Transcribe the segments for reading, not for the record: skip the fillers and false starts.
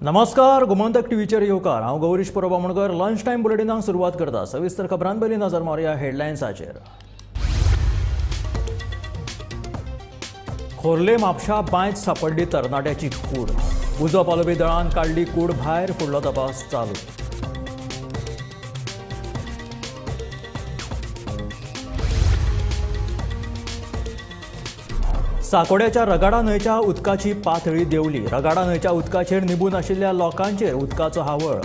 नमस्कार, गोमंतक टीव्हीचेर येवकार. हांव गौरीश परब आमोणकर. लंच टायम बुलेटिनाक सुरवात करता. सविस्तर खबरां पयलीं नजर मारुया हेडलायन्साचेर. खोर्ले म्हापशा बांयत सापडली तरणाट्याची कूड. उजो पालोवपी दळान काडली कूड भायर, फुडलो तपास चालू. साकोड्याच्या रगाडा न्हंयच्या उदकाची पातळी देंवली. रगाडा न्हंयच्या उदकाचेर निबून आशिल्ल्या लोकांचेर उदकाचो हावळ.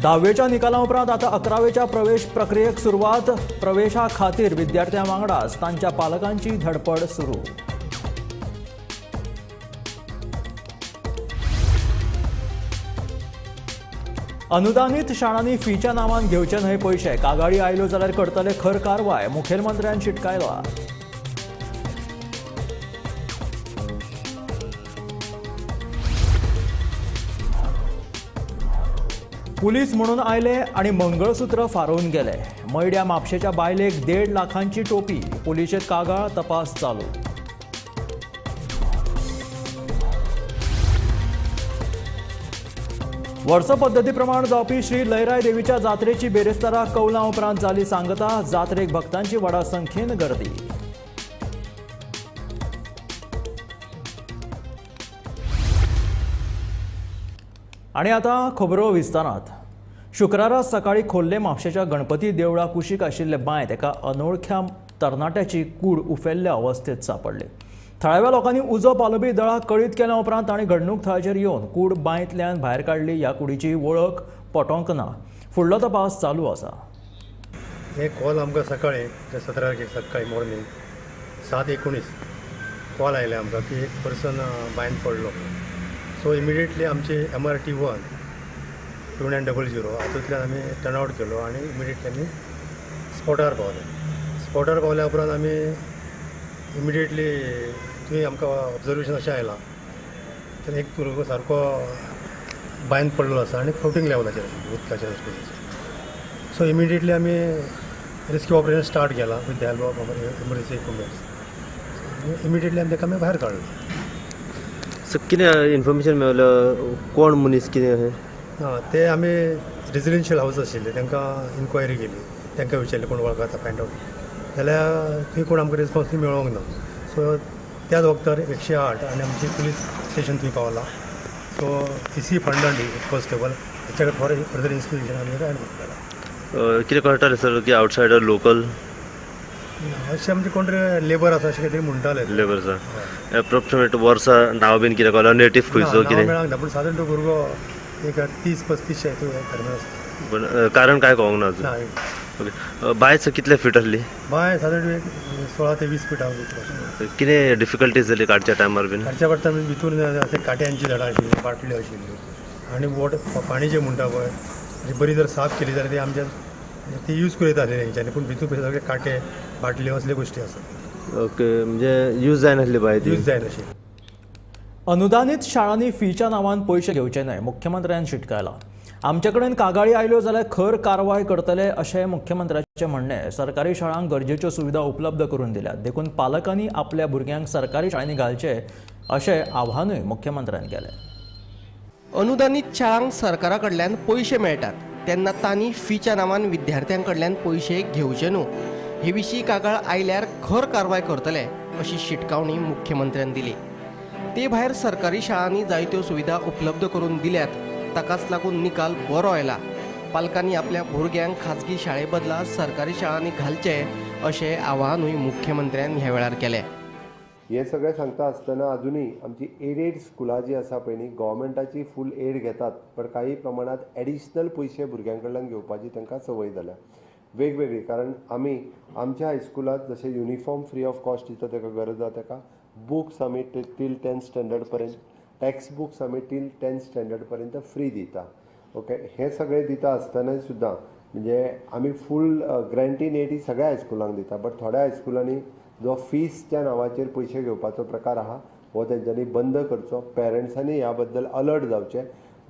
धावेच्या निकाला उपरांत आता 11वेच्या प्रवेश प्रक्रियेक सुरवात. प्रवेशा खातीर विद्यार्थ्यां वांगडाच तांच्या पालकांची धडपड सुरू. अनुदानित शाळांनी फीच्या नावान घेवचे न्हय पयशे. कागाळी आयल्यो जाल्यार करतले खर कारवाय. मुखेलमंत्र्यान शिटकायला. पुलीस म्हणून आयले आनी मंगळसूत्र फारोवन गेले. मयड्या म्हापशेच्या बायलेक 1.5 लाखांची टोपी. पुलिशेंत कागाळ, तपास चालू. वर्स पद्दती प्रमाण जावपी श्री लयराय देवीच्या जात्रेची बेरेस्तारा कौलां उपरांत जाली सांगता. जात्रेक भक्तांची व्हडा संख्येन गर्दी. आनी आतां खबरो विस्तारांत. शुक्रारा सकाळी खोर्ले म्हापशेच्या गणपती देवळा कुशीक आशिल्ले बांयत एका अनोळख्या तरणाट्याची कूड उफेल्ल्या अवस्थेत सापडली. थळाव्या लोकांनी उजो पालोवपी दळाक कळीत केल्या उपरांत तांणी घडणूक थळाचेर येवन कूड बांयतल्यान भायर काडली. ह्या कुडीची वळख पटोवंक ना. फुडलो तपास चालू आसा. हे कॉल आमकां सकाळी 17 तारखेक सकाळी मॉर्निंग 7:19 कॉल आयले आमकां की एक पर्सन बांयन पडलो. सो इमिडिएटली आमची MRT 1 2900 हातूंतल्यान आमी टर्नआवट केलो आनी इमिडिएटली आमी स्पॉटार पावले. स्पॉटार पावल्या उपरांत आमी इमिडिएटली थंय आमकां ऑब्जर्वेशन अशें आयलां तर एक भुरगो सारको बांयन पडलेलो आसा आनी फ्लोटींग लेवलाचेर उदकाचेर. सो इमिडिएटली आमी रेस्क्यू ऑपरेशन स्टार्ट केलां with the help of emergency equipments. Immediately आमी ताका आमी भायर काडलो. सो कितें इन्फॉर्मेशन मेळ्ळो, कोण मनीस कितें अशें? ना, ते आमी रेजिडेन्शियल हावस आशिल्ले तांकां इन्क्वायरी केली. तांकां विचारलें कोण वळखता फायंड आवट जाल्यार थंय कोण आमकां रिस्पॉन्स मेळोंक ना. सो त्याच वखतार 108 आनी आमची पुलीस स्टेशन थंय पावलां. सो EC Fernandes कॉन्स्टेबल हेच्या कडेन फॉर फर्दर इन्वेस्टिगेशन आमी केलां. कितें कळटालें सर की आवटसायडर लोकल? अशें आमचे कोण तरी लेबर आसा अशें कितें तरी म्हणटाले. लेबर आसा. एप्रोक्सिमेट वर्सां नांव बीन कितें कळ्ळें, नेटीव खंयचो कितें? मेळांक ना, पूण सादारण तो भुरगो एक 30-35 दरम्यान आसता. पूण कारण कांय कळोंक ना अजून? ओके. बांय कितले फीट आसली? बांय सादारण एक 16 ते 20 फिटां भितर. कितें डिफिकल्टीज जाली काडच्या टायमार बीन? काडच्या पडटा भितून अशें काट्यांची झाडां आशिल्लीं, बाटल्यो आशिल्ल्यो आनी वॉटर पाणी जें म्हणटा पळय बरी जर साफ केली जाल्यार ती आमच्या ती यूज करूं येता आसली तेंच्यांनी, पूण भितून सगळे कांटे बाटल्यो असल्यो गोश्टी आसात. ओके, म्हणजे यूज जायनासली बांय ती? यूज जायनाशिल्ली. अनुदानित शाळांनी फीच्या नावान पयशे घेवचे न्हय, मुख्यमंत्र्यान शिटकायला. आमचे कडेन कागाळी आयल्यो जाल्यार खर कारवाय करतले अशें मुख्यमंत्र्याचें म्हणणें. सरकारी शाळांक गरजेच्यो सुविधा उपलब्ध करून दिल्यात, देखून पालकांनी आपल्या भुरग्यांक सरकारी शाळांनी घालचे अशें आव्हानूय मुख्यमंत्र्यान केलें. अनुदानित शाळांक सरकारा कडल्यान पयशे मेळटात तेन्ना तांणी फीच्या नांवान विद्यार्थ्यां कडल्यान पयशे घेवचे न्हू. हे विशीं कागाळ आयल्यार खर कारवाय करतले अशी शिटकावणी मुख्यमंत्र्यान दिली. ते भायर सरकारी शाळांनी जायत्यो सुविधा उपलब्ध करून दिल्यात, ताकाच लागून निकाल बरो आयला. पालकांनी आपल्या भुरग्यांक खाजगी शाळे बदला सरकारी शाळांनी घालचे अशें आवाहनूय मुख्यमंत्र्यान ह्या वेळार केलें. हें सगळें सांगता आसतना अजुनूय आमची एडेड स्कुलां जीं आसा पळय न्ही, गव्हर्मेंटाची फूल एड घेतात, पण काही प्रमाणांत एडिशनल पयशे भुरग्यां कडल्यान घेवपाची तांकां संवय जाल्या वेगवेगळी. कारण आमी आमच्या हायस्कुलांत जशें युनिफॉर्म फ्री ऑफ कॉस्ट दिता ताका गरज आसा ताका, बुक्स आमी टील 10th standard पर्यंत, टॅक्स्ट बुक्स आमी टील 10th standard पर्यंत फ्री दिता. ओके, हें सगळें दिता आसतना सुद्दां म्हणजे आमी फूल ग्रँटीन एड ही सगळ्या हायस्कुलांक दिता, बट थोड्या हायस्कुलांनी जो फीसच्या नांवाचेर पयशे घेवपाचो प्रकार आहा हो तेंच्यांनी बंद करचो. पेरंट्सांनी ह्या बद्दल अलर्ट जावचें.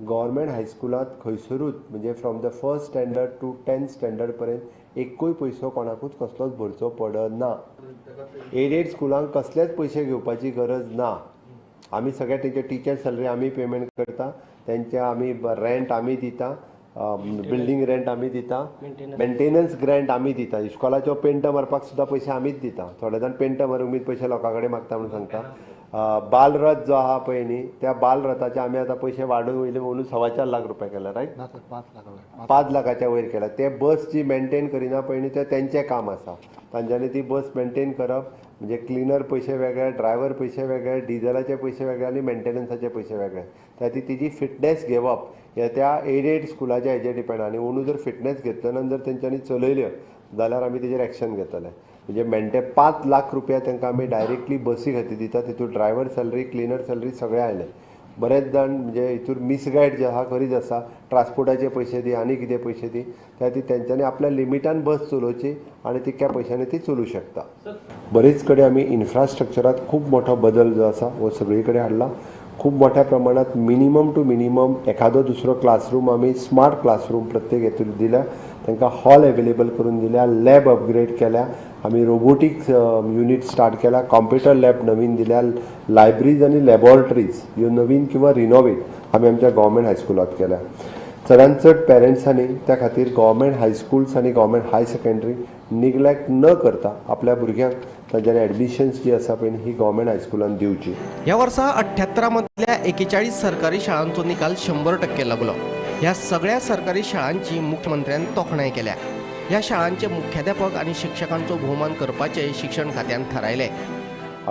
गव्हर्मेंट हायस्कुलांत खंयसरूच म्हणजे from the first standard to 10th standard पर्यंत एकूय पयसो कोणाकूच कसलोच भरचो पडना. एडेड स्कुलांक कसलेच पयशे घेवपाची गरज ना. आमी सगळे तेंचे टिचर सॅलरी आमी पेमेंट करता, तेंचे आमी रेंट आमी दिता, बिल्डींग रेंट आमी दिता, मेंटेनन्स ग्रँट आमी दिता, इस्कॉलाच्यो पेंट मारपाक सुद्दां पयशे आमीच दिता. थोडे जाण पेंट मारूंक बी पयशे लोकां कडेन मागता म्हणून सांगता. बालरथ जो आहा पळय न्ही, त्या बालरथाचे आमी आतां पयशे वाडोवन वयले म्हणून 4.25 लाख रुपया केला, रायट? 5 लाखाच्या वयर केला. ते बस जी मेंटेन करिना पळय न्ही, ते तेंचें काम आसा. तांच्यांनी ती बस मेंटेन करप म्हणजे क्लिनर पयशे वेगळे, ड्रायव्हर पयशे वेगळे, डिजलाचे पयशे वेगळे आनी मेंटेनन्साचे पयशे वेगळे. त्या खातीर तेजी फिटनेस घेवप हे त्या एडेड स्कुलाच्या हेजेर डिपेंड. आनी अंदू जर फिटनेस घेतले ना, जर तेंच्यांनी चलयल्यो जाल्यार आमी तेजेर एक्शन घेतले. म्हणजे मेंटे 5 लाख रुपया तांकां आमी डायरेक्टली बसी खातीर दिता. तितून ड्रायव्हर सॅलरी, क्लिनर सॅलरी सगळें आयलें. बरेच जाण म्हणजे हितूर मिसगायड जे आहा करीत आसा, ट्रान्सपोर्टाचे पयशे दी आनी कितें पयशे दी. त्या खातीर तेंच्यांनी आपल्या लिमिटान बस चलोवची आनी तितक्या पयशांनी ती चलोवं शकता. बरेच कडेन आमी इन्फ्रास्ट्रक्चरांत खूब मोठो बदल जो आसा हो सगळी कडेन हाडला. खूब मोठ्या प्रमाणात मिनिमम टू मिनिमम एखादो दुसरो क्लासरूम आमी स्मार्ट क्लासरूम प्रत्येक हेतून दिल्या, तांकां हॉल एवेलेबल करून दिल्या, लॅब अपग्रेड केल्या, आमी रोबोटिक्स युनीट स्टार्ट केला, कॉम्प्युटर लॅब नवीन दिल्या, लायब्ररीज आनी लॅबोरेटरीज ह्यो नवीन किंवा रिनोवेट आमी आमच्या गव्हर्मेंट हायस्कुलांत केल्या. चडान चड पेरंट्सांनी त्या खातीर गव्हर्मेंट हायस्कुल्स आनी गव्हर्मेंट हाय सेकंडरी निग्लेक्ट न करता आपल्या भुरग्यांक तांच्यांनी एडमिशन्स जी आसा पळय ही गव्हर्मेंट हायस्कुलान दिवची. ह्या वर्सा 78 मदल्या 41 सरकारी शाळांचो निकाल 100% लागलो. ह्या सगळ्या सरकारी शाळांची मुख्यमंत्र्यान तोखणाय केल्या. ह्या शाळांचे मुख्याध्यापक आनी शिक्षकांचो भोवमान करपाचें शिक्षण खात्यान थारायलें.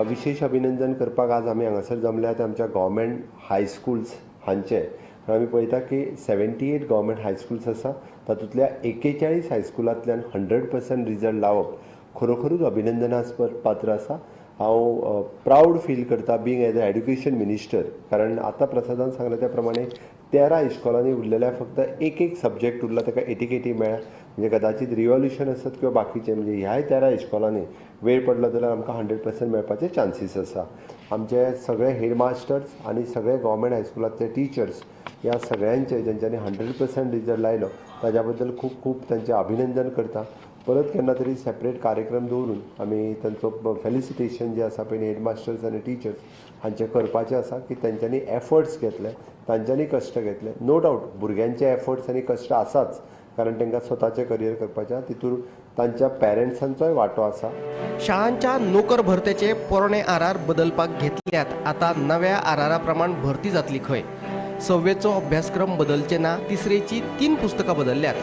विशेष अभिनंदन करपाक आज आमी हांगासर जमल्या ते आमच्या गव्हर्मेंट हायस्कुल्स हांचे. आमी पळयता की 78 गव्हर्मेंट हायस्कुल्स आसा, तातूंतल्या 41 हायस्कुलांतल्यान 100% रिजल्ट लावप खरोखरूच अभिनंदनास्पद पात्र आसा. हांव प्रावड फील करता being as a education minister, कारण आतां प्रसादान सांगलें त्या प्रमाणे 13 इस्कॉलांनी उरलेल्या फक्त एक एक सब्जेक्ट उरला ताका 80 मेळ्ळा. म्हणजे कदाचित रिव्होल्युशन आसत किंवा बाकीचे, म्हणजे ह्याय 13 इस्कॉलांनी वेळ पडलो जाल्यार आमकां 100% मेळपाचे चान्सीस आसा. आमचे सगळे हेडमास्टर्स आनी सगळे गव्हर्मेंट हायस्कुलांतले टिचर्स ह्या सगळ्यांचे जेंच्यांनी 100% रिजल्ट लायलो ताज्या बद्दल खूब खूब तांचें अभिनंदन करता. परत केन्ना तरी सेपरेट कार्यक्रम दवरून आमी तांचो फेलिसिटेशन जें आसा पळय हेडमास्टर्स आनी टिचर्स हांचें करपाचें आसा की तांच्यांनी एफर्ट्स घेतले, तांच्यांनी कश्ट घेतले. नो डावट भुरग्यांचे एफर्ट्स आनी कश्ट आसाच, कारण तांकां स्वताचें करियर करपाचें आसा, तितून तांच्या पेरंट्सांचोय वांटो आसा. शाळांच्या नोकर भरतेचे पोरणे आर आर बदलपाक घेतल्यात. आतां नव्या आर आरा प्रमाण भरती जातली खंय. सव्वेचो अभ्यासक्रम बदलचे ना. तिसरेची 3 पुस्तकां बदलल्यात.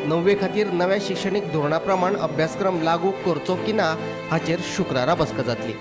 9वे खातीर नव्या शिक्षणीक धोरणा प्रमाण अभ्यासक्रम लागू करचो की ना हाचेर शुक्रारा बसका जातली.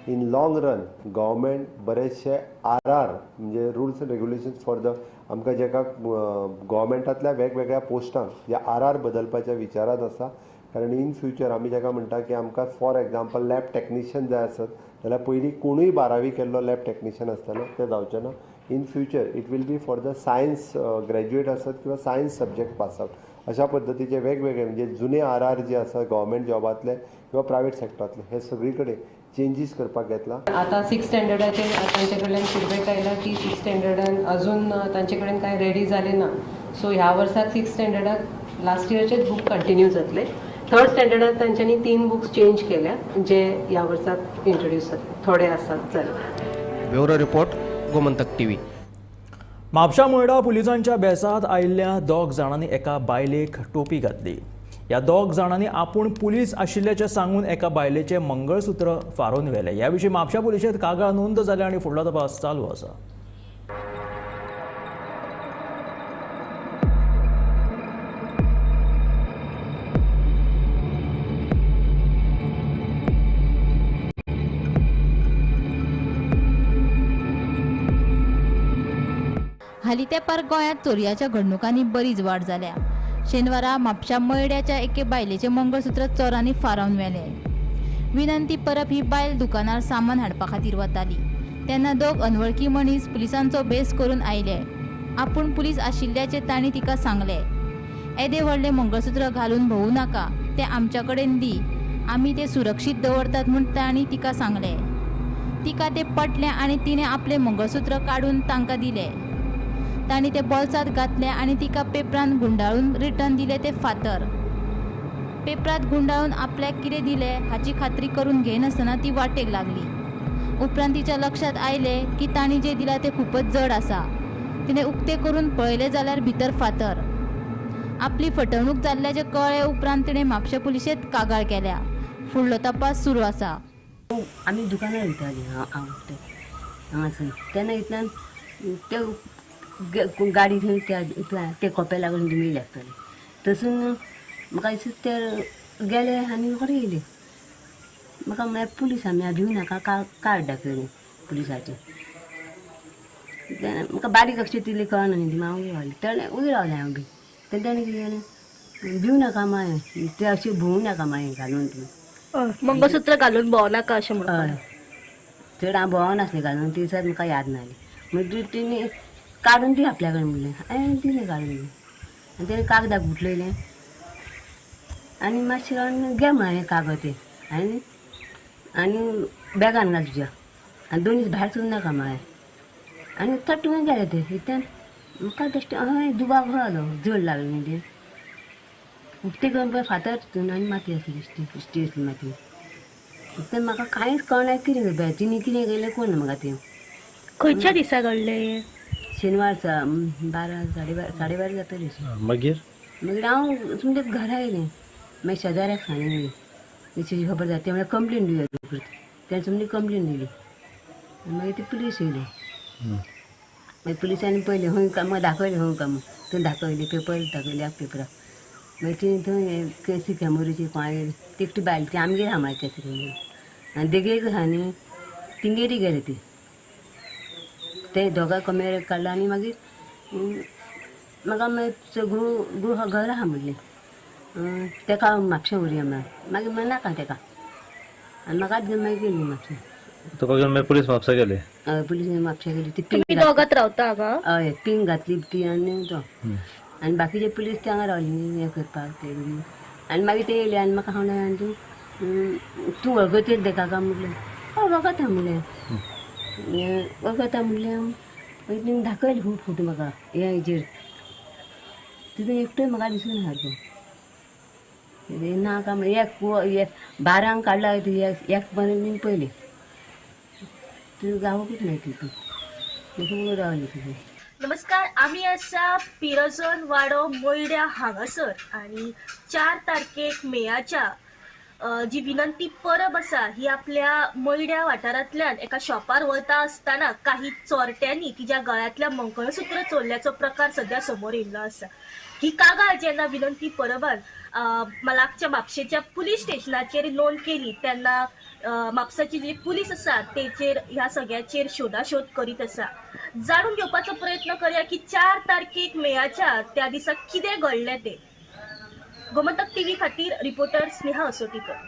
इन लॉंग रन गव्हर्मेंट बरेचशे आर आर म्हणजे rules and regulations for the आमकां जेका गव्हर्मेंटांतल्या वेगवेगळ्या पोस्टांक जे आर आर बदलपाच्या विचारांत आसा. कारण इन फ्युचर आमी जेका म्हणटा की आमकां फॉर एग्जाम्पल लॅब टॅक्निशियन जाय आसत जाल्यार पयलीं कोणूय 12वी केल्लो लॅब टॅक्निशियन आसतालो, तें जावचें ना. In future it will be for the science graduate आसत किंवा सायन्स सब्जेक्ट पास आवट अशा पद्दतीचे वेगवेगळे म्हणजे जुने आर आर जे आसा गव्हर्मेंट जॉबांतले किंवा प्रायवेट सेक्टरांतले हे सगळी कडेन चेंजीस करपाक घेतला. आतां 6 स्टँडर्डाचेर तांचे कडल्यान फिडबॅक आयला की 6 स्टँडर्डान अजून तांचे कडेन कांय रेडी जालें ना. सो ह्या वर्साक 6 स्टँडर्डाक लास्ट इयरचेच बूक कंटिन्यू जातले. 3rd स्टँडर्डाक तांच्यांनी 3 बुक्स चेंज केल्या जे ह्या वर्साक इंट्रोड्यूस जातले, थोडे आसात जाल्यार. Bureau report, Gomantak TV. Mapusa Moida पुलिसांच्या बेसांत आयिल्ल्या 2 जाणांनी एका बायलेक टोपी घातली. ह्या 2 जाणांनी आपूण पुलीस आशिल्ल्याचें सांगून एका बायलेचें मंगळसूत्र फारोवन व्हेलें. ह्या विशीं म्हापशा पुलिशेंत कागाळ नोंद जाल्या आनी फुडलो तपास चालू आसा. हालीं तेंपार गोंयांत चोरयाच्या घडणुकांनी बरीच वाड जाल्या. शेनवारा म्हापशा मयड्याच्या एके बायलेचें मंगळसूत्र चोरांनी फारावन व्हेलें. विनंती परब ही बायल दुकानार सामान हाडपा खातीर वताली तेन्ना 2 अनवळखी मनीस पुलिसांचो भेस करून आयले. आपूण पुलीस आशिल्ल्याचें तांणी तिका सांगलें. येदें व्हडलें मंगळसूत्र घालून भोंवू नाका, तें आमच्या कडेन दी, आमी तें सुरक्षीत दवरतात म्हूण तांणी तिका सांगलें. तिका तें पटलें आनी तिणें आपलें मंगळसूत्र काडून तांकां दिलें. तांणी ते बोल्सांत घातले आनी तिका पेपरान गुंडाळून रिटर्न दिले ते फातर. पेपरांत गुंडाळून आपल्याक कितें दिलें हाची खात्री करून घेयनासतना ती वाटेक लागली. उपरांत तिच्या लक्षांत आयलें की तांणी जें दिलां तें खूबच जड आसा. तिणें उक्तें करून पळयलें जाल्यार भितर फातर. आपली फटवणूक जाल्ल्याचें कळ्ळे उपरांत तिणें म्हापशें पुलिशेंत कागाळ केल्या. फुडलो तपास सुरू आसा. आमी दुकानार वयतालीं हांव हांगासर तेन्ना इतल्यान ते गाडी थंय त्या ते कोप्या लागून मेळ्ळी आसतली तसून म्हाका दिसता ते गेले आनी रोखडे येयले. म्हाका म्हळ्यार पुलीस आमी भिवू नाका कार्ड दाखयलें पुलिसाचें. म्हाका बारीक अक्षर तितली कळना न्ही हांव उबी रावलें तेणें उबी रावलें हांव बी तेन्ना तेणें कितें केलें भिवू नाका मागीर ते अशें भोंवू नाका मागीर घालून तुमी मंगळसूत्र घालून भोंव नाका अशें म्हणून. हय चड हांव भोंवनासलें घालून ती दिसा म्हाका याद नासली मागीर तिणें काडून दी आपल्या कडेन म्हणलें हांवें दिलें काडून आनी तेणें कागदाक गुठलयलें आनी मातशें रावन घे म्हळें कागद तें आनी आनी बॅगान घाल तुज्या आनी 2 दीस भायर सरूं नाका म्हळें आनी चट गेलें तें. इतल्यान म्हाका बेश्टें हय दुबाव कसो जालो जड लागलें न्ही तें उक्तें करून पळय फातर तितून आनी माती आसली बेश्टी बेश्टी आसली माती. तें म्हाका कांयच कळना कितें करपा तिणें कितें केलें कोण म्हाका तें. खंयच्या दिसा घडलें? शेनवार 12 साडे बारा जातली. मागीर मागीर हांव तुमच्या घरा येयलें मागीर शेजाऱ्याक सांगलें अशी खबर जाता ते म्हळ्यार कंप्लेन दिवया तेणें तुमची कंप्लेन दिली. मागीर ती पुलीस येयली. मागीर पुलिसांनी पळयलें खंय काय म्हाका दाखयलें खंय काय म्हूण थंय दाखयलें पेपर दाखयले पेपराक. मागीर ती थंय केसी कॅमेराची कोणागेर एकटी बायल ती आमगेर आहा मागीर केसी कॅमेरी आनी देगेक आहा न्ही तिंगेरी गेले ती ते दोगां कमेर काडला आनी मागीर म्हाका मागीर घोव घोव घर आहा म्हणलें तेका म्हापशें व्हरया म्हळ्यार मागीर म्हळ्यार नाका तेका आनी म्हाकाच घेवन मागीर गेली म्हापशें. तुका घेवन मागीर पुलीस म्हापसा गेले? हय पुलीस म्हापशें गेली ती तुमी पिंक दोगांच रावता हांगा? हय पिंक घातली ती आनी तो आनी बाकीचे पुलीस ते हांगा रावली हें करपाक ते आनी मागीर ते येयले आनी म्हाका सांगलें आनी तूं तूं वळखतेर तेका काय म्हणलें हय वळखता म्हणलें वळखता म्हणलें. मागीर तिणें दाखयलें खूब फोटो म्हाका हे हेजेर तितून एकटोय म्हाका दिसून सारको ना काय म्हणलें एक 12 काडला एक पर्यंत पयलें तुवें गावकूच ना तितून रावलें तुजें. नमस्कार, आमी आसा पिरजोन वाडो मोयड्या हांगासर आनी 4 तारखेक मेयाच्या जी विनंती परब आसा ही आपल्या मयड्या वाठारांतल्यान एका शॉपार वता आसतना काही चोरट्यांनी तिच्या गळ्यांतल्या मंगळसूत्र चोरल्याचो प्रकार सध्या समोर येयल्लो आसा. ही कागाळ जेन्ना विनंती परबान लागच्या म्हापशेच्या पुलीस स्टेशनाचेर नोंद केली तेन्ना म्हापसाची जी पुलीस आसा तेचेर ह्या सगळ्याचेर शोधाशोध करीत आसा. जाणून घेवपाचो प्रयत्न करया की 4 तारखेक मेयाच्या त्या दिसा कितें घडलें तें. गोमंतक टीव्ही खातीर रिपोर्टर स्नेहा असोटीकर.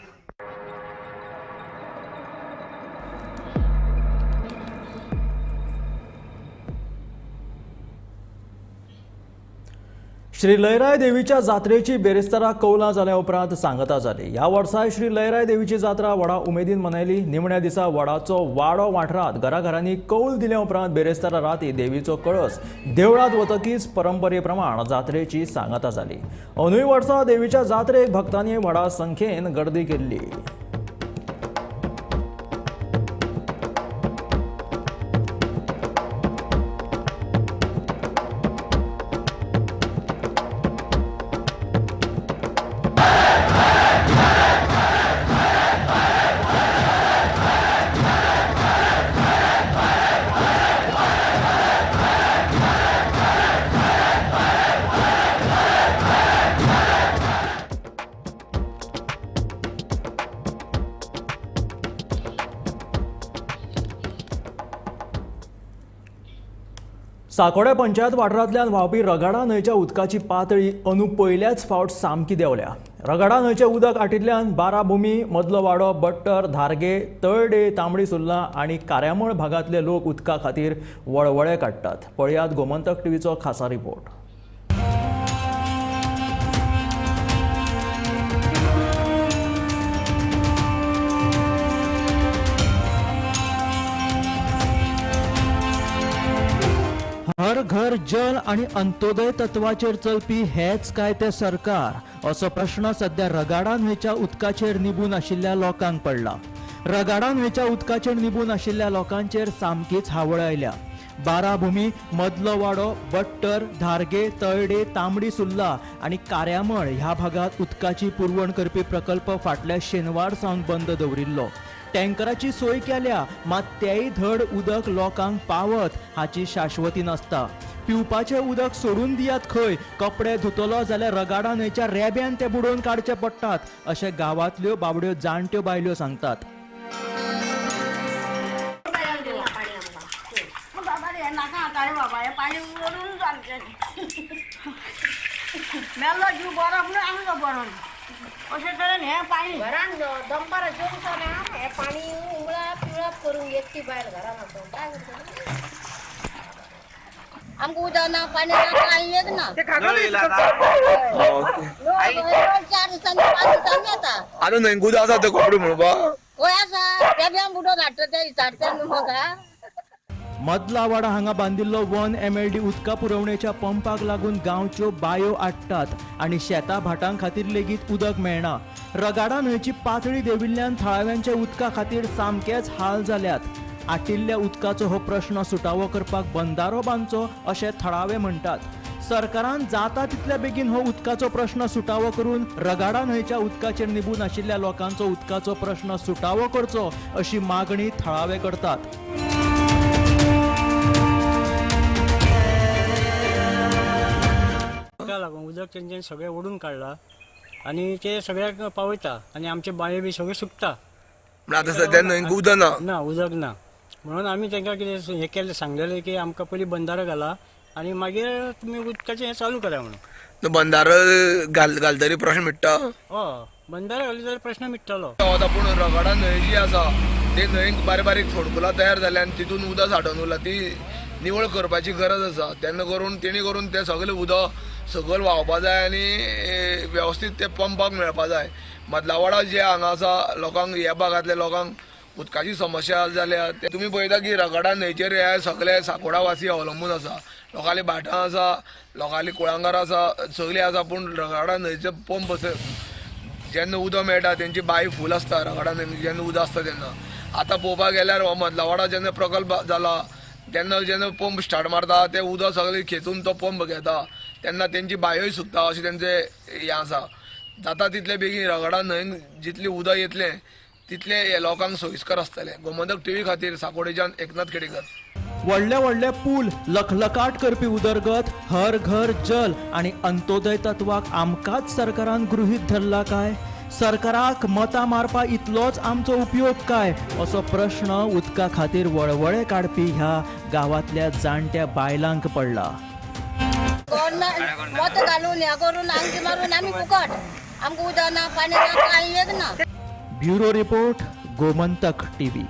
श्री लयराय देवीच्या जात्रेची बेरेस्तारा कौलां जाल्या उपरांत सांगता जाली. ह्या वर्साय श्री लयराय देवीची जात्रा व्हडा उमेदीन मनयली. निमण्या दिसा वडाचो वाडो वाठारांत घराघरांनी कौल दिल्या उपरांत बेरेस्तारा राती देवीचो कळस देवळांत वतकीच परंपरे प्रमाण जात्रेची सांगता जाली. अंदूय वर्सा देवीच्या जात्रेक भक्तांनी व्हडा संख्येन गर्दी केल्ली. साकोड्या पंचायत वाठारांतल्यान व्हांवपी रगाडा न्हंयच्या उदकाची पातळी अंदू पयल्याच फावट सामकी देंवल्या. रगाडा न्हंयचें उदक आटिल्ल्यान बाराभुमी, मदलो वाडो, बट्टर, धारगे, तळडे, तांबडी सुर्ला आनी कार्यामळ भागांतले लोक उदका खातीर वळवळे काडटात. पळयात गोमंतक टीव्हीचो खासा रिपोर्ट. हर घर जल आनी अंत्योदय तत्वाचेर चलपी हेच काय ते सरकार असो प्रश्न सध्या रगाडा न्हंयच्या उदकाचेर निबून आशिल्ल्या लोकांक पडला. रगाडा न्हंयच्या उदकाचेर निबून आशिल्ल्या लोकांचेर सामकीच हावळ आयल्या. बाराभुमी, मदलो वाडो, बट्टर, धारगे, तळडे, तांबडी सुर्ला आनी कार्यामळ ह्या भागात उदकाची पुरवण करपी प्रकल्प फाटल्या शेनवार सावन बंद दवरिल्लो. टँकराची सोय केल्या मात तेय धड उदक लोकांक पावत हाची शाश्वती नासता. पिवपाचें उदक सोडून दियात खंय, कपडे धुतलो जाल्यार रगाडा न्हंयच्या रेब्यान ते बुडोवन काडचे पडटात अशें गांवांतल्यो बाबड्यो जाणट्यो बायल्यो सांगतात. मेल्लो जीव बरो म्हणून आमचो बरो अशें तरेन हें पाणी घरान दनपारां जेवचो ना हें पाणी उमळाप पिळप करून एकटी बायल घरान वचून काय करतली? आमकां उदक ना पाणी ना कांय एक ना. 4 दिसांनी 5 दिसांनी येता. आतां न्हंयक उदक आसा तें कपडे म्हणपा खंय आसा रेब्यान बुडोवन हाडटा ते विचारता न्हू म्हाका. मदलावाडा हांगा बांदिल्लो 1 MLD उदका पुरवणेच्या पंपाक लागून गांवच्यो बायो आट्टात आनी शेतां भाटां खातीर लेगीत उदक मेळना. रगाडा न्हंयची पातळी देंविल्ल्यान थळाव्यांच्या उदका खातीर सामकेच हाल जाल्यात. आटिल्ल्या उदकाचो हो प्रश्न सुटावो करपाक बंदारो बांदचो अशें थळावे म्हणटात. सरकारान जाता तितल्या बेगीन हो उदकाचो प्रश्न सुटावो करून रगाडा न्हंयच्या उदकाचेर निबून आशिल्ल्या लोकांचो उदकाचो प्रश्न सुटावो करचो अशी मागणी थळावे करतात. लागून उदक तेंच्यानी सगळें ओडून काडला आनी ते सगळ्याक पावयता आनी आमचे बांये बी सगळें सुकता. आतां सद्या न्हंयक उदक ना ना उदक ना म्हणून आमी तांकां कितें हें केलें सांगलेलें की आमकां पयलीं बंदारो घाला आनी मागीर तुमी उदकाचें हें चालू करा म्हणून. बंदारो घालतरी प्रश्न मिट्टा? हय, बंदारो घाली जाल्यार प्रश्न मिट्टलो. पूण रगाडा न्हंय जी आसा ते न्हंयक बारीक बारीक फोडकुलां तयार जाल्या आनी तितून उदक सांठोवन उरलां, ती निवळ करपाची गरज आसा. तेन्ना करून तेणी करून तें सगळें उदक सकयल व्हांवपा जाय आनी वेवस्थीत ते पंपाक मेळपा जाय. मदलावाडा जे हांगा आसा लोकांक, ह्या भागांतल्या लोकांक उदकाची समस्या जाल्या. ते तुमी पळयता की रगाडा न्हंयचेर हे सगळे साकोडा वासी अवलंबून आसा. लोकांली भाटां आसा, लोकांली कुळांगरां आसा, सगळीं आसा, पूण रगाडा न्हंयचो पंप जेन्ना उदक मेळटा तेंची बांय फूल आसता. रगाडा न्हंय जेन्ना उदक आसता तेन्ना. आतां पळोवपाक गेल्यार हो मदलावाडा जेन्ना प्रकल्प जाला तेन्ना जेन्ना पंप स्टार्ट मारता ते उदक सगळें खेचून तो पंप घेता तेन्ना तेंची बांयोय सुकता अशें तेंचें हें आसा. जाता तितले बेगीन रगाडा न्हंयन जितलें उदक येतलें तितलें हे लोकांक सोयीस्कर आसतलें. गोमंतक टीव्ही खातीर साकोडेच्यान एकनाथ खेडेकर. व्हडले व्हडले पूल, लखलखाट करपी उदरगत, हर घर जल आनी अंत्योदय तत्वाक आमकांच सरकारान गृहीत धरला काय? सरकाराक मतां मारपा इतलोच आमचो उपयोग काय असो प्रश्न उदका खातीर वळवळे काडपी ह्या गांवांतल्या जाणट्या बायलांक पडला. गव्हर्नमेंट मत घालून हें करून आमची मारून आमी फुकट, आमकां उदक ना पाणी ना कांय एक ना. Bureau report, Gomantak TV.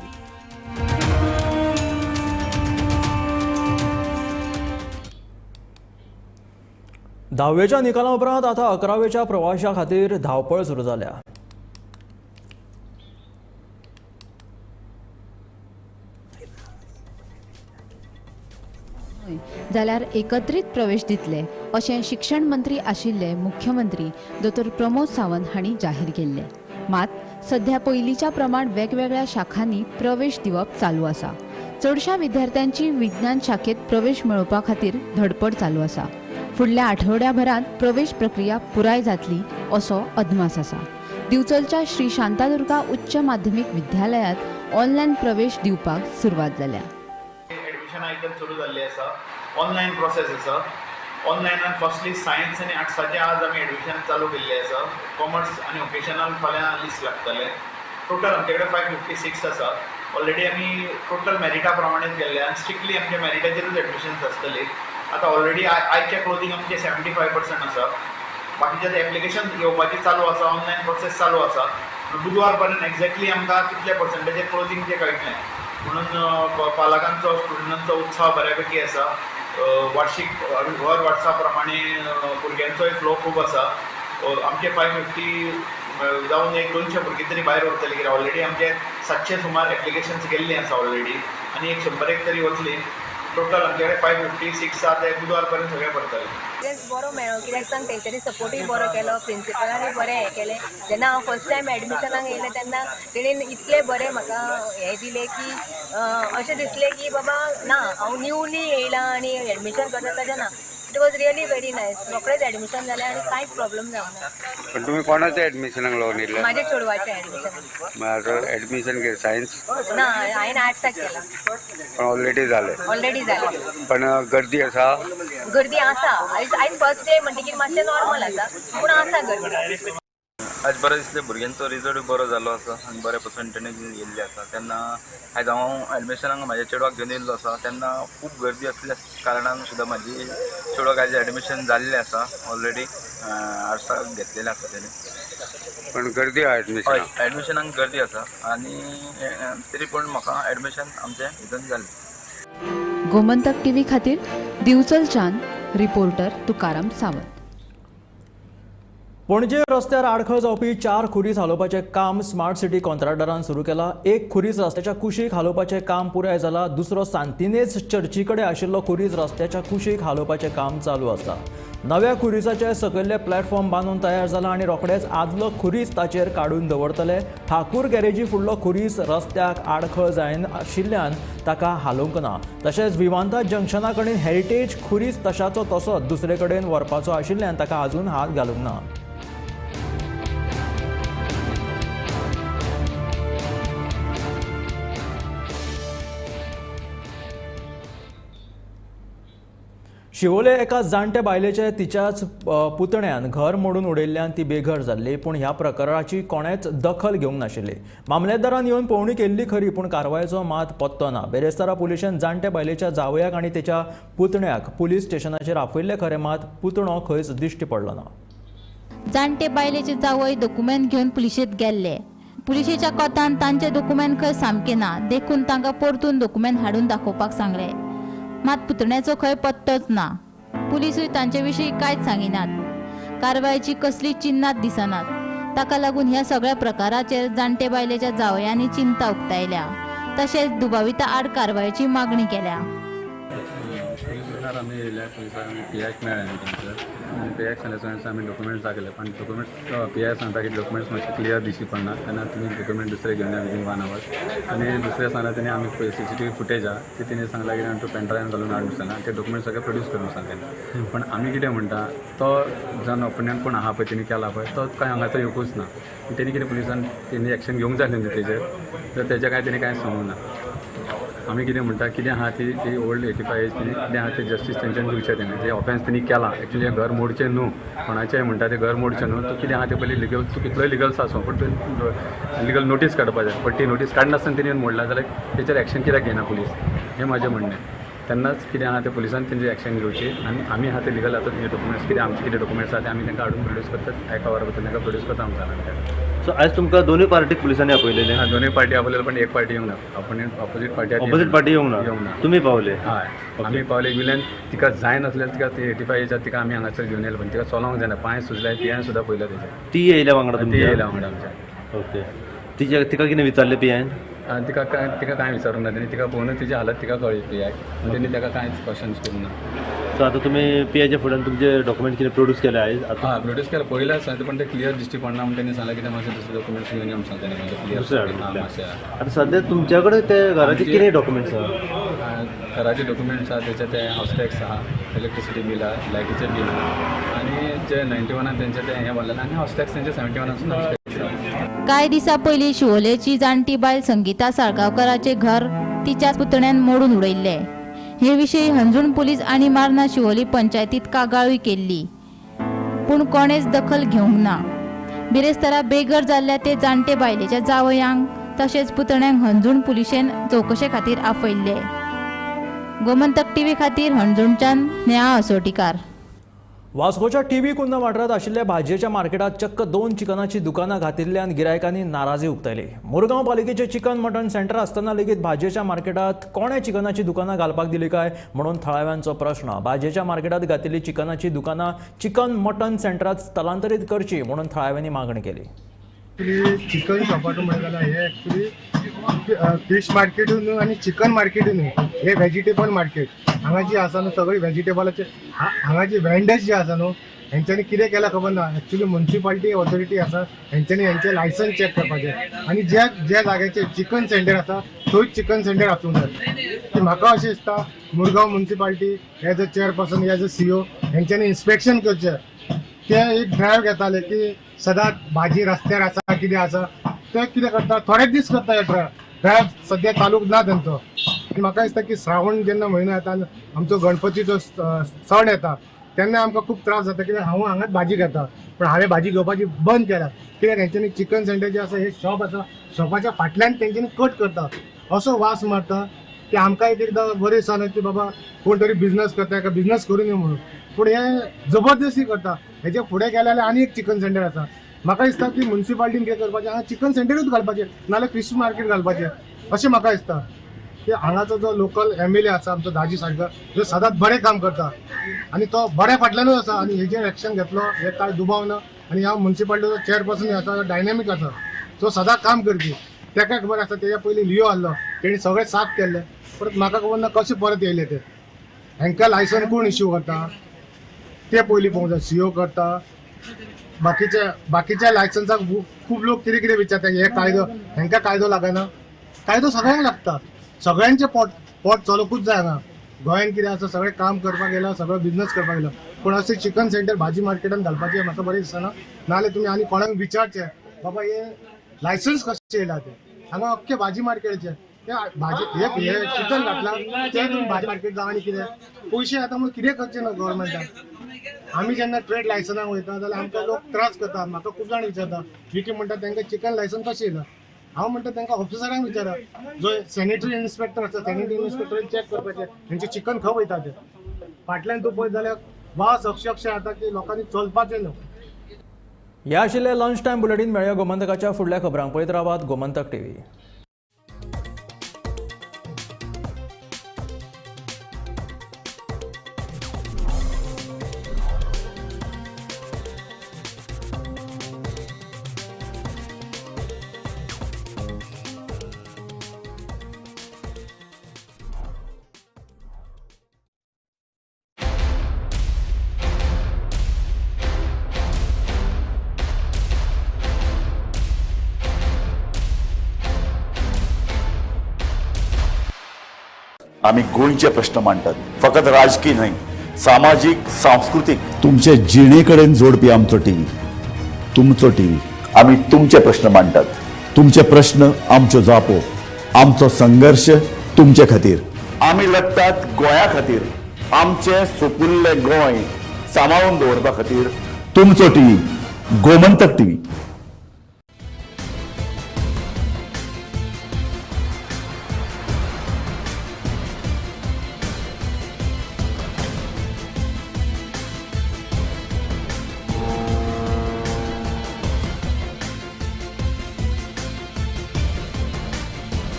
धावेच्या निकाला उपरांत आता 11वेच्या प्रवाशा खातीर धांवपळ सुरू जाल्या. जाल्यार एकत्रीत प्रवेश दितले अशें शिक्षण मंत्री आशिल्ले मुख्यमंत्री दोतोर प्रमोद सावंत हांणी जाहीर केल्ले. मात सध्या पयलींच्या प्रमाण वेगवेगळ्या शाखांनी प्रवेश दिवप चालू आसा. चडशा विद्यार्थ्यांची विज्ञान शाखेत प्रवेश मेळोवपा खातीर धडपड चालू आसा. फुडल्या आठवड्याभरात प्रवेश प्रक्रिया पुराय जातली असो अदमास आसा. दिवचलच्या श्री शांतादुर्गा उच्च माध्यमीक विद्यालयात ऑनलायन प्रवेश दिवपाक सुरवात जाल्या. एडमिशन आयटम सुरू जाल्ले आसा, ऑनलायन प्रोसेस आसा. ऑनलायनान फर्स्टली सायन्स आनी आर्ट्साचें आज आमी एडमिशन चालू केल्लें आसा. कॉमर्स आनी वोकेशनल फाल्यां लिस्ट लागतलें. टोटल आमचे कडेन 556 आसा. ऑलरेडी आमी टोटल मॅरिटा प्रमाणेच गेल्ले आनी स्ट्रिक्टली आमच्या मॅरिटाचेरूच एडमिशन्स आसतली. आतां ऑलरेडी आयच्या क्लोजींग आमचें 75% आसा. बाकीचे एप्लिकेशन येवपाची चालू आसा, ऑनलायन प्रोसेस चालू आसा. बुधवार पर्यंत एक्झॅक्टली आमकां कितले पर्संटेजीर क्लोजींग तें कळटलें. म्हणून पालकांचो स्टुडंटांचो उत्साह बऱ्यापैकी आसा. वार्षिक हर वर्सा प्रमाणे भुरग्यांचोय फ्लो खूब आसा. आमचे 550 जावन एक 200 भुरगीं तरी भायर उरतली, कित्याक ऑलरेडी आमचे 700 सुमार एप्लिकेशन्स गेल्लीं आसा ऑलरेडी आनी एक 100 तरी वतली. टोटल आमचे कडेन 556 आहा, ते बुधवार पर्यंत सगळे भरतले. एक्सपिरियन्स बरो मेळ्ळो, कित्याक सांग तेंच्यांनी सपोर्टूय बरो केलो, प्रिंसिपलानूय बरें हें केलें. जेन्ना हांव फर्स्ट टायम एडमिशनाक येयलें तेन्ना तेणेन इतलें बरें म्हाका हें दिलें की अशें दिसलें की बाबा ना हांव न्यूली येयलां आनी एडमिशन करता तशें ना. It was really very nice. रोखडेंच एडमिशन जालें आनी कांयच प्रॉब्लम जावना. पण तुमी कोणाचें एडमिशनाक लोन येयल्लें? म्हाज्या चेडवाचें एडमिशन. आतां एडमिशन कितें सायन्स? ना, हांवें आर्ट्साक केलां. पण ऑलरेडी जालें? ऑलरेडी जालें. पण गर्दी आसा? गर्दी आसा. आयज फर्स्ट डे म्हणटकीर मातशें नॉर्मल आसा, पूण आसा गर्दी. आज बरें दिसलें, भुरग्यांचो रिजल्ट बरो जाल्लो आसा आनी बरे पर्संटेज येयल्ले आसा. तेन्ना आयज हांव एडमिशनाक म्हाज्या चेडवाक घेवन येयल्लो आसा, तेन्ना खूब गर्दी आसल्या कारणान सुद्दां म्हाजी चेडवाक आयज एडमिशन जाल्लें आसा. ऑलरेडी आर्ट्साक घेतलेलें आसा तेणें. पण गर्दी आहा एडमिशनाक? हय, एडमिशनाक गर्दी आसा आनी तरी पूण म्हाका एडमिशन आमचें हितून जालें. गोमंतक टीव्ही खातीर दिवचलच्यान रिपोर्टर तुकाराम सावंत. पणजे रस्त्यार आडखळ जावपी 4 खुरीस हालोवपाचें काम स्मार्ट सिटी कॉन्ट्रॅक्टरान सुरू केलां. एक खुरीस रस्त्याच्या कुशीक हालोवपाचें काम पुराय जालां, दुसरो सांतिनेज चर्ची कडेन आशिल्लो खुरीस रस्त्याच्या कुशीक हालोवपाचें काम चालू आसा. नव्या खुरीसाचे सकयल्ले प्लॅटफॉर्म बांदून तयार जाला आनी रोखडेच आदलो खुरीस ताचेर काडून दवरतले. ठाकूर गॅरेजी फुडलो खुरीस रस्त्याक आडखळ जायनाशिल्ल्यान ताका हालोवंक ना. तशेंच विमानतळ जंक्शना कडेन हेरिटेज खुरीस तशाचो तसोच दुसरे कडेन व्हरपाचो आशिल्ल्यान ताका अजून हात घालूंक ना. शिवोले एका जाणटे बायलेचे तिच्याच पुतण्यान घर मोडून उडयल्ल्यान ती बेघर जाल्ली, पूण ह्या प्रकरणाची कोणेच दखल घेवंक नाशिल्ली. मामलेदारान येवन पळोवणी केल्ली खरी, पूण कारवायचो मात पत्तो ना. बेरेस्तारा पुलिशेन जाणटे बायलेच्या जावयाक आनी तेच्या पुतण्याक पुलीस स्टेशनाचेर आपयल्ले खरें, मात पुतणो खंयच दिश्टी पडलो ना. जाणटे बायलेचे जावय दोकुमेंत घेवन पुलिशेंत गेल्ले. पुलिशेच्या कोतान तांचे दोकुमेंत खंय सामके ना, देखून तांकां परतून दोकुमेंत हाडून दाखोवपाक सांगलें. मात पुतण्याचो खंय पत्तोच ना. पुलिसूय तांचे विशीं कांयच सांगिनात. कारवायची कसली चिन्हां दिसनात. ताका लागून ह्या सगळ्या प्रकाराचेर जाणटे बायलेच्या जावयांनी चिंता उक्तायल्या, तशेंच दुबाविता आड कारवायची मागणी केल्या. पुलिसार आमी येयले, पुलिसार आमी पी आयक मेळ्ळे थंयसर आनी पी आयक सांगले आमी डॉक्युमेंट्स दाखयले, पण डॉक्युमेंट्स पी I सांगता की डॉक्युमेंट्स मातशे क्लियर दिश्टी पडना, तेन्ना तुमी डॉक्युमेंट दुसरे घेवन या विदीन 1 our. आनी दुसरें सांगला तेणी आमी CCTV footage आहा ती तेणी सांगला की तूं पेनड्रायव्हान घालून हाडून सांगला, ते डॉक्युमेंट्स सगळे प्रोड्यूस करून सांगले. पण आमी कितें म्हणटा, तो जावन ओपिनियन कोण आहा पळय तेणी केला पळय तो कांय हांगासर येवकूच ना. तेणी कितें पुलिसान तेणी एक्शन घेवंक जाय आसलें न्हू तेजेर, तर तेजें कांय तेणी कांय सांगूंक ना. आमी कितें म्हणटा, कितें आहा ती ती ओल्ड 85 एज तेणी कितें आहा ते जस्टीस तेंच्यान दिवचें. तेणी जे ऑफेन्स तेणी केला एक्चुली हें घर मोडचें न्हू, कोणाचें म्हणटा तें घर मोडचें न्हू, तूं कितें आहा तें पयलीं लिगल, तूं कितलोय लिगल्स आसूं पूण तूं लिगल नोटीस काडपा जाय. पण ती नोटीस काडनासतना तेणी मोडला जाल्यार तेचेर एक्शन कित्याक घेयना पुलीस, हें म्हाजें म्हणणें. तेन्नाच कितें आहा तें पुलिसान तेंची एक्शन घेवची आनी आमी आहा ते लिगल आतां तेंचे डॉक्युमेंट्स कितें आमचे कितें डॉक्युमेंट्स आहा ते आमी तांकां हाडून प्रोड्यूस करतात. एका वरा भितर तांकां प्रोड्यूस करता आमकां. सो आयज तुमकां दोनूय पार्टीक पुलिसांनी आपयलेले? हां, दोनूय पार्टी आपयलेले, पण एक पार्टी येवंक ना. ऑपोजीट पार्टी ऑपोजीट पार्टी येवंक ना. तुमी पावले? हय, आमी पावले. विल्यान तिका जाय नासल्यार तिका 85 एज तिका आमी हांगासर घेवन येयले, पण तिका चलोवंक जायना, पांय सुजले, पियान सुद्दां पयले तेजे. ती येयल्या वांगडा? ती येयल्या वांगडा आमच्या. ओके, तिच्या तिका कितें विचारलें पियान? तिका कांय विचारूंक ना तेणी, तिका पळोवन तिची हालत तिका कळ्ळी पियाक, तेणी ताका कांयच क्वेश्चन्स करूंक ना. सो आतां तुमी पियाच्या फुड्यान तुमचे डॉक्युमेंट कितें प्रोड्यूस केले आयज? हां, प्रोड्यूस केले पयलें आसा, पण ते क्लियर दिश्टी पडना म्हण तेणी सांगलें कितें मातशें दुसरे डॉक्युमेंट्स घेवन यो म्हण सांगलें तेणी. दुसरे हाडून आतां सद्या तुमच्या कडेन ते घराचे कितें डॉक्युमेंट्स आहा? घराचे डॉक्युमेंट्स आहा तेचे ते हावस टॅक्स आहा, इलेक्ट्रिसिटी बील आहा, लायटीचें बील आहा, आनी जे 91 तेंचे ते हें भरलेलें, आनी हावस टॅक्स तेंचे 71 हावस टॅक्स आहा. कांय दिसां पयलीं शिवोलेची जाणटी बायल संगीता साळगांवकराचें घर तिच्या पुतण्यान मोडून उडयल्लें. हे विशीं हणजूण पुलीस आनी मार्ना शिवोली पंचायतीत कागाळूय केल्ली, पूण कोणेच दखल घेवंक ना. बिरेस्तारा बेघर जाल्ल्या ते जाणटे बायलेच्या जावयांक तशेंच पुतण्यांक हणजूण पुलिशेन चवकशे खातीर आपयल्ले. गोमंतक टीव्ही खातीर हणजूणच्यान नेहा असोटीकार. वास्कोच्या टीबी कुन्ना वाठारांत आशिल्ल्या भाजयेच्या मार्केटात चक्क 2 चिकनाची दुकानां घातिल्ल्यान गिरायकांनी नाराजी उक्तायली. मुरगांव पालिकेचे चिकन मटन सेंटर आसतना लेगीत भाजयेच्या मार्केटात कोणें चिकनाची दुकानां घालपाक दिली काय म्हणून थळाव्यांचो प्रश्न. भाजयेच्या मार्केटात घातिल्ली चिकनाची दुकानां चिकन मटन सेंटरात स्थलांतरीत करची म्हणून थळाव्यांनी मागणी केली. ॲक्च्युली चिकन शॉपाचो म्हणलें जाल्यार हे ॲक्च्युली फीश मार्केटूय न्हू आनी चिकन मार्केटूय न्हू, हे व्हेजिटेबल मार्केट. हांगा जी आसा न्हू सगळी व्हेजिटेबलाचे, हांगा जी वेंडर्स जे आसा न्हू हेंच्यांनी कितें केलां खबर ना. ॲक्च्युली मुन्सिपाल्टी ऑथॉरिटी आसा हेंच्यांनी हेंचें लायसन्स चॅक करपाचें आनी ज्या ज्या जाग्याचेर चिकन सेंटर आसा थंयच चिकन सेंटर आसूंक जाय. की म्हाका अशें दिसता Murgaon municipality as a chairperson as a CO हेंच्यांनी इन्स्पेक्शन करचें. ते एक ड्रायव्ह घेताले की सदांच भाजी रस्त्यार आसा कितें आसा, ते कितें करता थोडे दीस करता हे ड्रायव्ह ड्रायव्ह सद्या चालूक ना तेंचो. आनी म्हाका दिसता की श्रावण जेन्ना म्हयनो येता आमचो गणपतीचो सण येता तेन्ना आमकां खूब त्रास जाता. कित्याक हांव हांगाच भाजी घेता, पण हांवें भाजी घेवपाची बंद केल्या कित्याक हेंच्यांनी चिकन सेंटर जें आसा हे शॉप आसा शॉपाच्या फाटल्यान तेंच्यांनी कट करता, असो वास मारता की आमकां एक एकदां बरें दिसना की बाबा कोण तरी बिजनस करता काय बिजनस करूं न्हय म्हणून, पूण हे जबरदस्ती करता. हेजे फुडें गेले जाल्यार आनी एक चिकन सेंटर आसा. म्हाका दिसता की मुन्सिपाल्टीन कितें करपाचें, हांगा चिकन सेंटरूच घालपाचें नाजाल्यार फिश मार्केट घालपाचें अशें म्हाका दिसता. की हांगाचो जो लोकल एम एल ए आसा आमचो दाजी साळकर जो सदांच बरें काम करता आनी तो बऱ्या फाटल्यानूच आसा आनी हेजेर एक्शन घेतलो हे कांय दुबाव ना. आनी ह्या मुन्सिपाल्टीचो चेअरपर्सन आसा डायनॅमीक आसा, तो सदांच काम करपी, ताका खबर आसा. तेज्या पयलीं लियो आहलो तेणी सगळें साफ केल्लें, परत म्हाका खबर ना कशें परत येयले ते. हांकां लायसन कोण इश्यू करता ते पयलीं पळोवंक जाय, सीओ करता. बाकीच्या लायसन्साक खूब लोक कितें कितें विचारता, हे कायदो हांकां कायदो लागना, कायदो सगळ्यांक लागता, सगळ्यांचें पोट पोट चलोवकूच जाय. हांगा गोंयांत कितें आसा सगळें काम करपाक गेला, सगळो बिजनस करपाक गेला, पूण अशें चिकन सेंटर भाजी मार्केटान घालपाचें म्हाका बरें दिसना. नाजाल्यार तुमी आनी कोणाक विचारचें बाबा हे लायसन्स कशें येयला तें, हांगा अख्खें भाजी मार्केटाचें ते भाजी हे चिकन घातलां तें तुमी भाजी मार्केट जावं आनी कितें पयशे येता म्हणून कितें करचें ना गव्हर्मेंटान. आमी जेन्ना ट्रेड लायसनाक वयता जाल्यार आमकां लोक त्रास करता. म्हाका खूब जाण विचारता विकी म्हणटा तांकां चिकन लायसन कशें येयलां, हांव म्हणटा तांकां ऑफिसरांक विचारा, जो सॅनिटरी इन्स्पेक्टर आसा सॅनिटरी इन्स्पेक्टरान चॅक करपाचें हेंचें चिकन खंय वयता तें. फाटल्यान तूं पळयत जाल्यार वास अक्षरशः येता की लोकांनी चलपाचें न्हू. ह्या आशिल्लें लंच टायम बुलेटीन. मेळया गोमंतकाच्या फुडल्या खबरांक. पळयत रावात गोमंतक टीव्ही. आमी गोंयचे प्रश्न मांडटात, फकत राजकीय न्हय, सामाजीक, सांस्कृतीक, तुमचे जिणे कडेन जोडपी आमचो टीव्ही, तुमचो टीव्ही. आमी तुमचे प्रश्न मांडटात, तुमचे प्रश्न आमच्यो जापो, आमचो संघर्श तुमचे खातीर. आमी लढटात गोंया खातीर, आमचें सोपुल्लें गोंय सांबाळून दवरपा खातीर. तुमचो टीव्ही, गोमंतक टीव्ही.